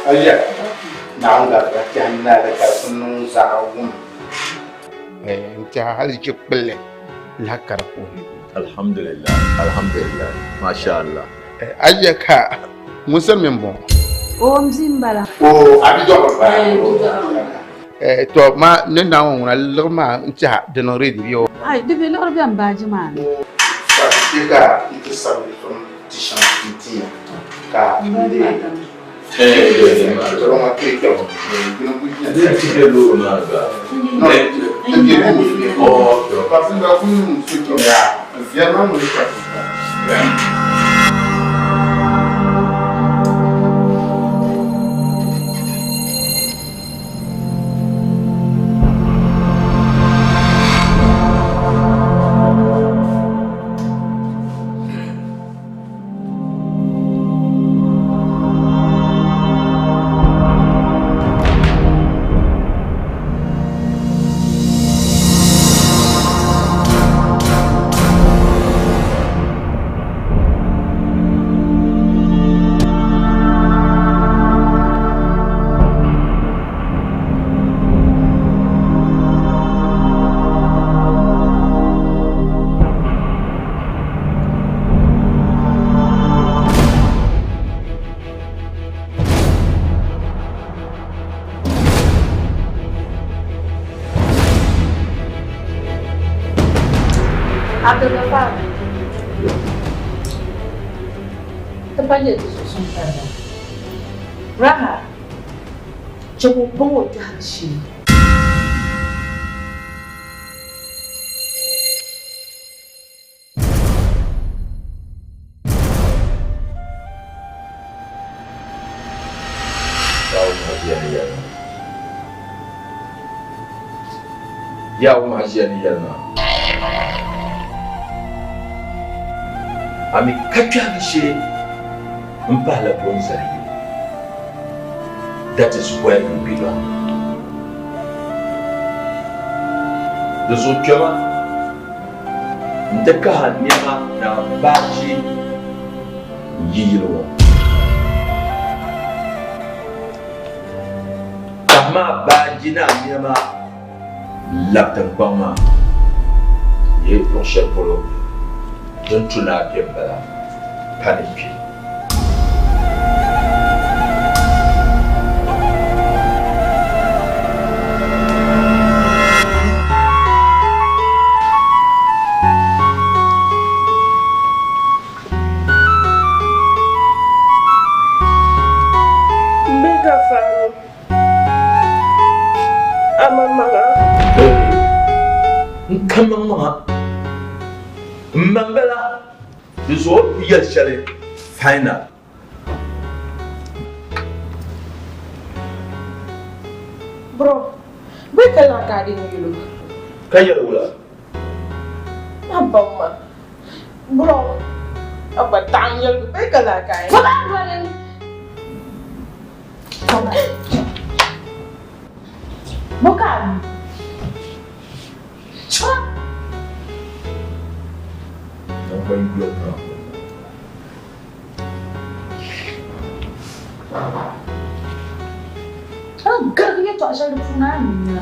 Aja, Naawuni gafara tɛha n naai ka di ku niŋ zaɣ wum n tɛha hali ʒi kpulli lahi ka di puuni. Alhamdulillah, alhamdulillah, masha Allah. Aja ka ŋun sani mi m-bɔŋɔ? O m bia m-bala. O a bi dɔɣiri ba? M bi dɔɣiri. To ma ni Naawuni ŋuna liɣiri maa n tɛha di niŋ ready bee o? Ai, di be liɣiri bɛn baaji maa ni. Ka di chɛ ka n ti sabi tom ti shɛŋa n-ti ya ka n deei. Abdulgafar, ti pa nyɛ ti zuɣusuŋ tariga. Raha, chɛ ka o baŋ o kpɛhigu shee. Yaa ŋɔ ʒiya ni yɛli maa a mi ka kpɛhigi shee m pahila bonzali yili that is where you belong di zuɣu kpɛma N-ti kahi nɛma na baaji yi yili ŋɔ. Kahi maa baaji ni a nɛma labi tiŋkpaŋ maa yi luɣ shɛli polo din tu ni a kpe m-bala, pa ni kpe. N ka maŋmaŋa m ma m-bala. Di zuɣu o ni yɛli shɛli final. Bro, bɛ ka la ka di yuli. Ka yɛli wula? A baŋ ma. Bro, a gba taɣim yɛligu bɛ ka la ka yi. Fɔba doli. Fɔba. Bo ka a mi? A ni garigi yɛtɔɣ shɛli di puuni a ni nya.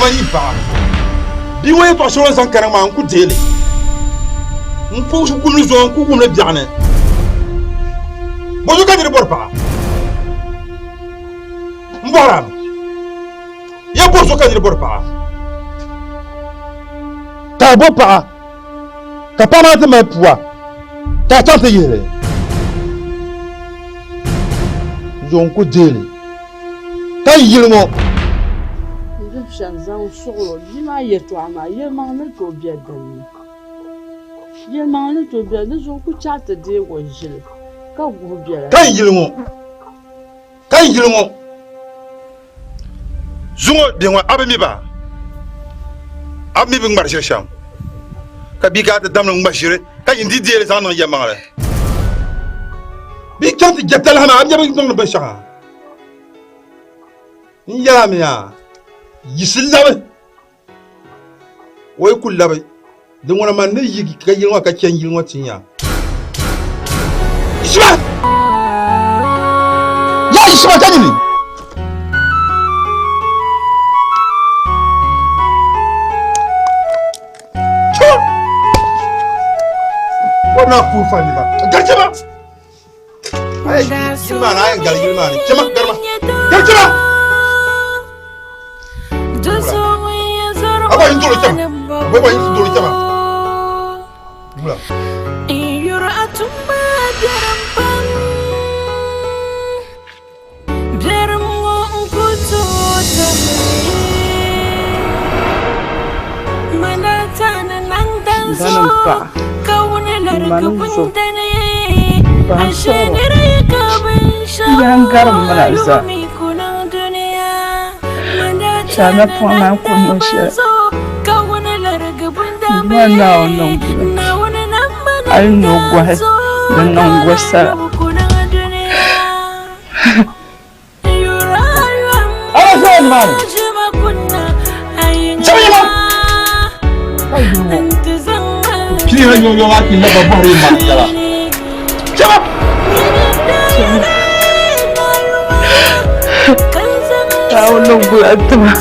Ni ma nyin paɣa. Bia ŋɔ yɛtɔɣ shɛli o ni zaŋ kana maa, n ku deei li. N ku wum li zuɣu, n ku wum li biɛɣuni. Bɔzuɣu ka nir bɔri paɣa? M bɔhiri a mi, ya bɔzuɣu ka nir bɔri paɣa? Ka a bo paɣa, ka paɣa maa ti mali pua, ka a chaŋ ti yihi li. Zuɣu n ku deei li, ka yili ŋɔ. N dib shɛm zaŋ suɣil o bia maa yɛtɔɣa maa, yɛlimaŋli ni tooi be din ni. Yɛlimaŋli ni tooi be di zuɣu ku chaɣ ti deeg o ʒili ka guhi bela. Ka n yili ŋɔ, ka n yili ŋɔ. Zuŋɔ bihi ŋɔ a bi mi ba? A bi mi bɛ ŋmari ʒiri shɛm? Ka bia kana ti damdi ŋ-ŋma ʒiri ka nyin di deei li zaŋ niŋ yɛlimaŋli. Bɛ yi chaŋ ti je talahi maa, a bi nya bɛ ni niŋdi binshɛŋa? N yɛl a mi yaa, yiɣisi labi. O yi ku labi, di ŋuna man ni yi ka yili ŋɔ ka chɛ n yili ŋɔ ti nya. Yisima! Yaa yisima ka nyini! O na ku fa ni ba. Gari chema! Ai, yili maa ni, a yɛn gari yili maa ni. Chema, garima. Gari chema! Aba yin dolo chema. Aba yin dolo chema. Wula. Banim paɣa ma ni zo paɣa sɔrɔ yan garim mina zaa Chana pɔŋ maa ku niŋ shɛli Duuma Naawuni niŋ gula a yi ni o gɔhi di niŋ gosara. Naawuni niŋ gula tima.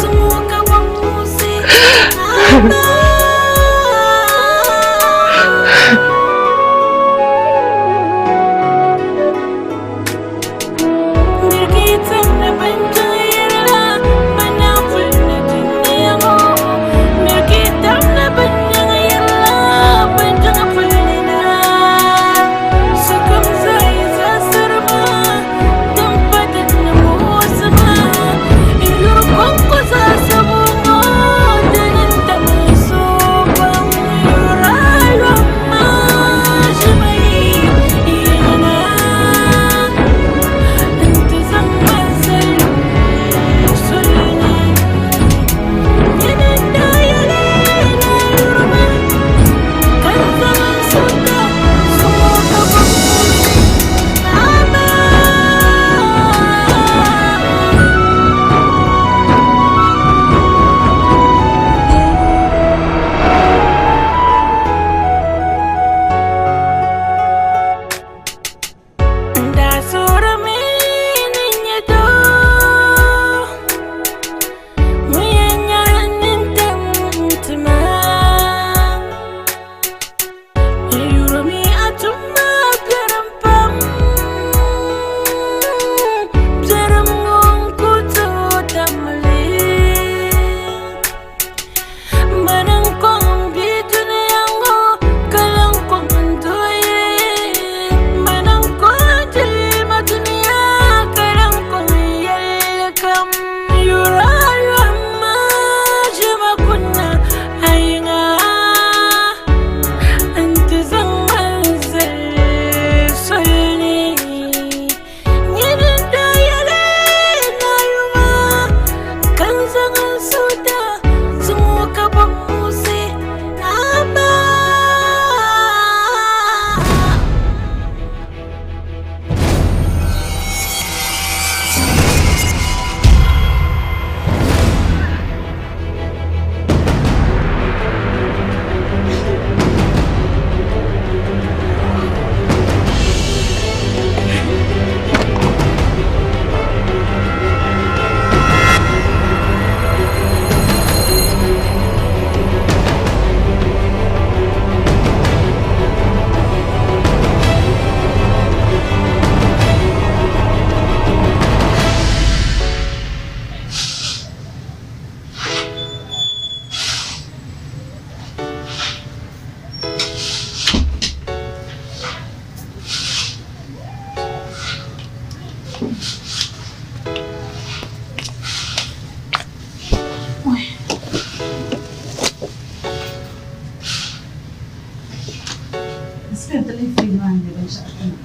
binshɛɣu ti ma.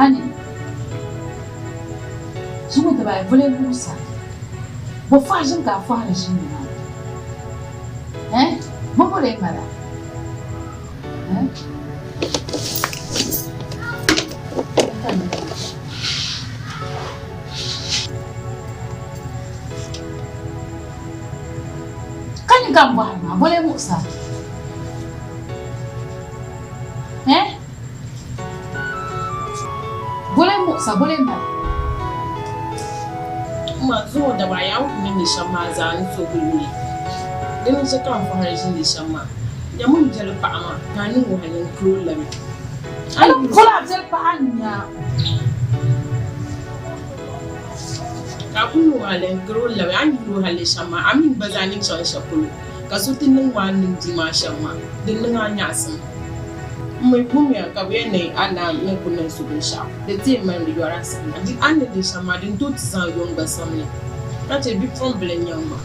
Ani, zuŋɔ dibaayi voli n-muɣis a. Bɔ fɔhi ʒini ka a fɔhiri ʒini maa? Eh? Bɔ bɔri m-bala? Eh? Ka nyin ka m bɔhiri maa, boli muɣis a? Eh? Boli muɣis a, boli m-bala? Ma zuŋɔ daba ayi a ni kuli niŋdi shɛm maa zaa n so kuli mi. Dini n-chɛ ka n fɔhiri ʒindi shɛm maa. Nyami m biɛli paɣa maa ka a niŋ o hali n-kuri o labi. A ni kuri a biɛli paɣa n-nya. Ka a ku niŋ o hali n-kari o labi, a ni yuli o hali shɛm maa, a mi ni gba zaa niŋ chaŋ shɛli polo, ka so ti niŋ ma a ni niŋ bia maa shɛm maa, di niŋ a nyaɣisim. M mi wumya ka bɛ yɛn ni a naa ni ku niŋ so binshɛɣu, di ti yɛn mali di yɔri a samli. Di a ni niŋdi shɛm maa, di ni tooi ti zaŋ yom gba samli, ka chɛ bipuɣimbila n-nyaŋ ma.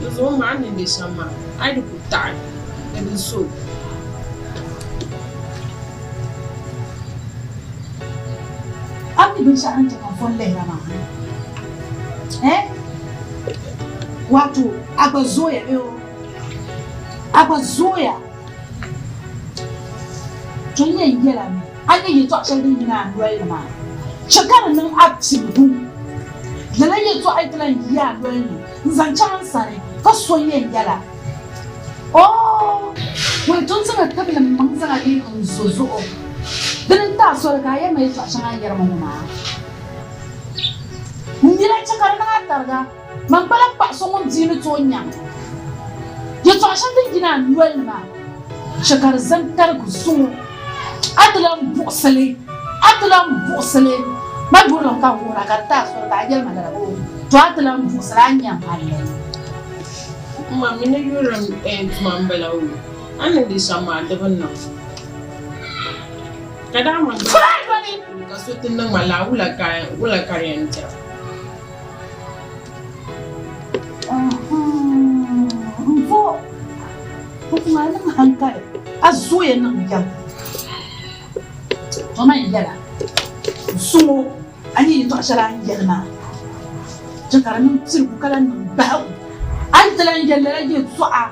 Di zuɣu m ma, a ni niŋdi shɛm maa, a yi di ku taɣi, di bi zo. A mi binshɛɣu din chɛ ka n fɔn lihira maa ha? Eh? Wato a gba zooya bee o? A gba zooya. To n yɛn yɛl a mi, a nya yɛtɔɣ shɛli din yina a noli ni maa, chɛ ka di niŋ a piligu. Lala yɛtɔɣa yi ti lan yi a noli ni n-zaŋ chaŋ n sani, ka so n-yɛn yɛl a. Oo! Wei to n-zaŋ a tabili m maŋ zaŋ a leei n zo zuɣu. Dini n-ti a soli ka a yɛri ma yɛtɔɣ shɛŋa a ni yɛri ma ŋɔ maa? N mi la chɛ ka di niŋ a tariga, man kpala paɣ so ŋun bia ni tooi nyaŋ yɛtɔɣ shɛli din yina a noli ni maa. Chɛ ka di zani tarigi zuŋɔ, a ti lan buɣisi li, a ti lan buɣisi li. Man yurilim ka n wuhir a ka di ti a soli ka a yɛli ma lala, oo, to a ti lan buɣisi li, a ni nyaŋ hal li. M ma mi ni yurilim tuma m-bala o, a ni niŋdi shɛm maa di bi niŋ. Ka daa man gba ka so ti niŋ ma laa wula ka di yɛn dira? N vo o a niŋ hankali, a zooya niŋ yɛm. To man yɛla, zuŋɔ a ni yɛtɔɣ shɛli a ni yɛli maa, chɛ ka di niŋ piligu ka lan niŋ bahigu. A yi ti lan yɛli lala yɛtɔɣa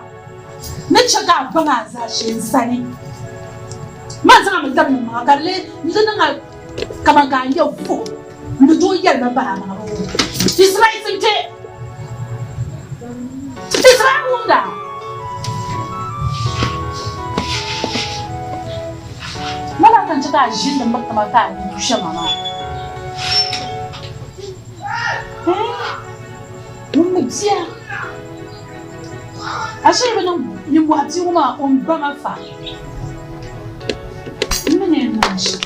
ni chɛ ka a baŋ a zaashee n sani. Man zaŋ a mi tabili m maŋa ka di lee di niŋ a kaman ka a nya vuhim n ni tooi yɛli ma bahi a maŋa bee? Israel kpe! Israel wumda! Lala ka n chɛ ka a ʒini miriti ma ka a yi du shɛm maa. Ŋun mi bia, a shee bi niŋ nimmɔhi bia ŋɔ maa o ni ba ma fa. M mi ni yɛn niŋ shɛm.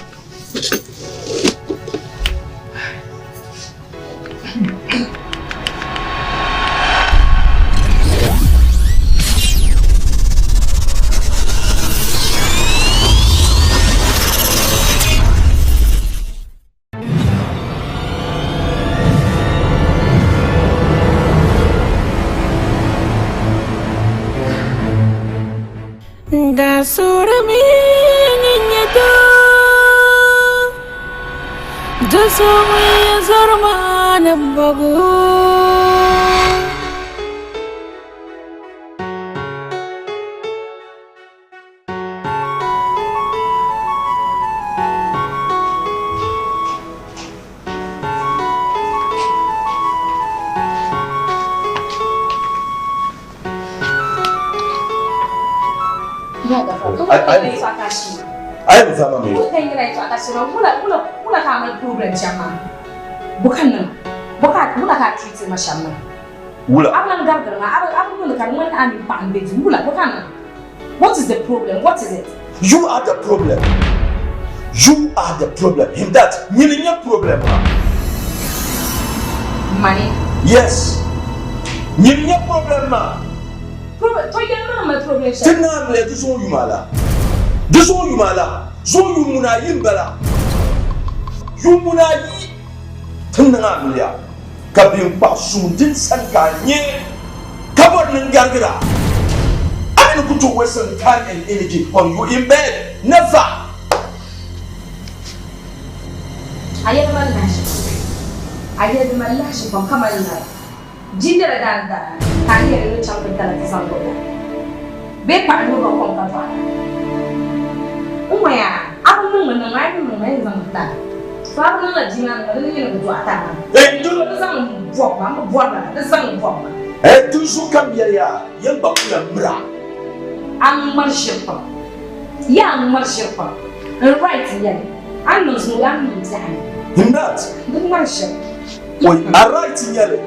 Daa suurimi ni nyɛ doo, do so ŋun yɛn zɔri ma ni bɔgu. A yi bi fa ma mi yo. Wula ka yɛra yɛtɔɣa ka shɛba wula wula wula ka a mali problem shɛm maa? Bo ka niŋ? Bo ka wula ka a treat ma shɛm maa? Wula. A bi lan garigiri ma, a bi a bi niŋdi ka di ŋmani a mini paɣa m-be duu. Wula bo ka niŋ? What is the problem? What is it? You are the problem. You are the problem. Himdat, nyini n-nyɛ problem maa. Mani? Yes. Nyini n-nyɛ problem maa. Problem, to yɛli ma ni mali problem shɛli. Ti naai mi di zuɣu yuma la. Di zuɣu yuma la. Zuɣu yuun muna ayi m-bala. Yuun muna ayi ti niŋ amiliya ka biŋkpaɣ suŋ din sani ka a nya ka bɔri ni n garigira a. A mi ni ku tooi wasting time and energy on you in bed. Never! A yɛli ma lahiʒi pam. A yɛli ma lahiʒi pam ka mali nara. Jindira daa ni daa ka a ni yɛli ni chaŋ ti dala ti zaŋ gbubi la bee paɣa nyuri ba kom ka dɔɣi la. N ŋɔya a bi niŋ mi niŋ a yi ni niŋ ma yɛn zaŋ mi tari. So a bi niŋla bia maa ni ma di ni nyɛ ni bi dɔɣi tari maa. Di zaŋ n bɔbi ma, m bi bɔri lala, di zaŋ n bɔbi ma. Dinzuɣu ka m yɛli ya, yɛn gba ku lan miri a. A ŋmari ʒiri pam. Yaa n ŋmari ʒiri pam. N right n-yɛli, a ni niŋ zuŋɔ a ni niŋ biɛɣu ni. Himdat. Di ŋmari ʒiri. Oi, a right n-nyɛli,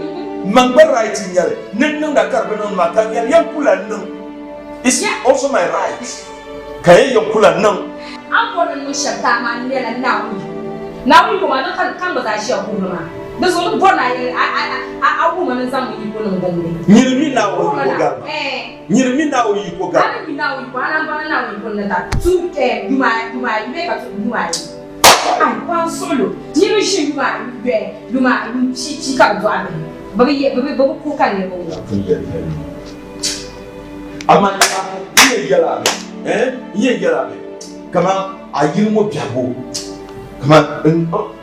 man gba right n-nyɛli, ni n niŋda ka di bi niŋdi ma, ka n yɛli yɛn ku lan niŋ. It's also my right, ka yɛn yɛn ku lan niŋ. A ni bɔri ni n niŋ shɛm ti a maa n-nyɛla Naawuni yiko. Naawuni yiko maa ni ka n gba zaa ʒiya guhiri maa. Di zuɣu ni bɔri ni a yɛli a wuhi ma ni n zaŋ n yiko niŋ din ni. Nyini mi Naawuni yiko gari ma. Nyini mi Naawuni yiko gari ma. A ni mi Naawuni yiko, a lan baŋ ni Naawuni yiko ni ta tu yuma ayi bee ka tu yuma ayi. Ai kwan suɣilo niriba ʒi yuma ayi bee yuma ayi pii pii ka bi dɔɣi bihi bɛ bi bɛ bi kuhi ka niriba wum. Amaa n yɛn yɛl a mi, eh, n yɛn yɛl a mi kaman a yili ŋɔ biɛhigu kaman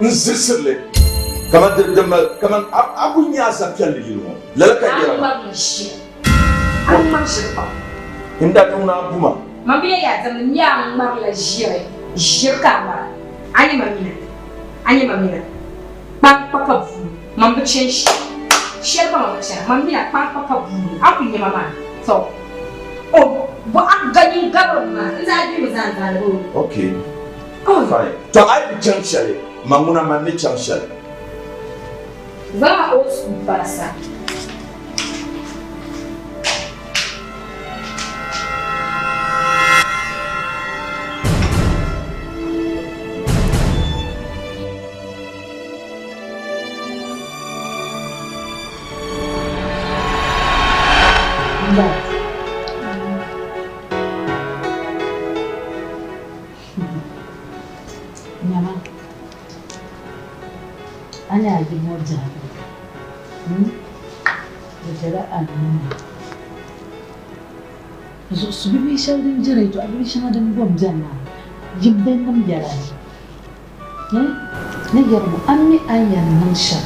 n zirisiri li kaman di di mali kaman a ku nya a zapiɛlli yili ŋɔ lala ka n yɛra maa. A ŋmari ʒiri pam. N daa niŋ ni a bu ma. Man bi yɛli a dimli, m mi a ŋmarila ʒiri, ʒiri ka a ŋmara. A nyɛ ma mina, a nyɛ ma mina, kpaŋkpa ka buu, man bi chani shɛli, shɛli ka man bi chana, man mina kpaŋkpa ka buu, a ku nya ma maa, tɔ, o, bɔ a ga nyin gabiri mi maa, n daa gbimi zaa n-zaani o. Ok, fine. Tɔ a yi bi chaŋ shɛli, man ŋuna man ni chaŋ shɛli. Zaŋ a old school parisa. Nyama. A ni a yili ŋɔ biɛhigu, di bela a nuu ni. Zuɣusubibihi shɛba din jɛra yɛtɔɣ bihi shɛŋa din bom beni maa, yim din niŋ yɛla ni. Ni yɛri ŋɔ, a mi a ni yɛn niŋ shɛm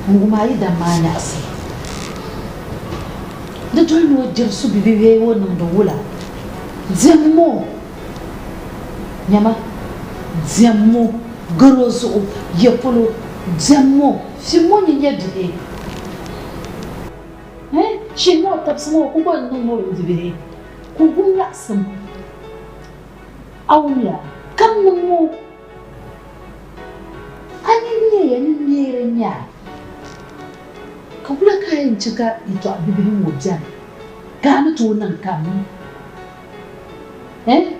n-wum a yidana maa nyaɣisim. Di doli ni o jiri subibihi bee o niŋdi wula, diɛmmi o. Nyama, diɛmmo garo zuɣu ya polo, diɛmmo fimmo ni nyɛ bihi. Eh, shihimi o tabisi ŋɔ ku gba niŋ o bibihi, ku gum nyaɣisim a wumya ka niŋ o. A nini nyɛya ni neeri n-nyɛ a, ka wula ka a yɛn chɛ ka yɛtɔɣ bibihi ŋɔ beni ka a ni tooi niŋ kam? Eh?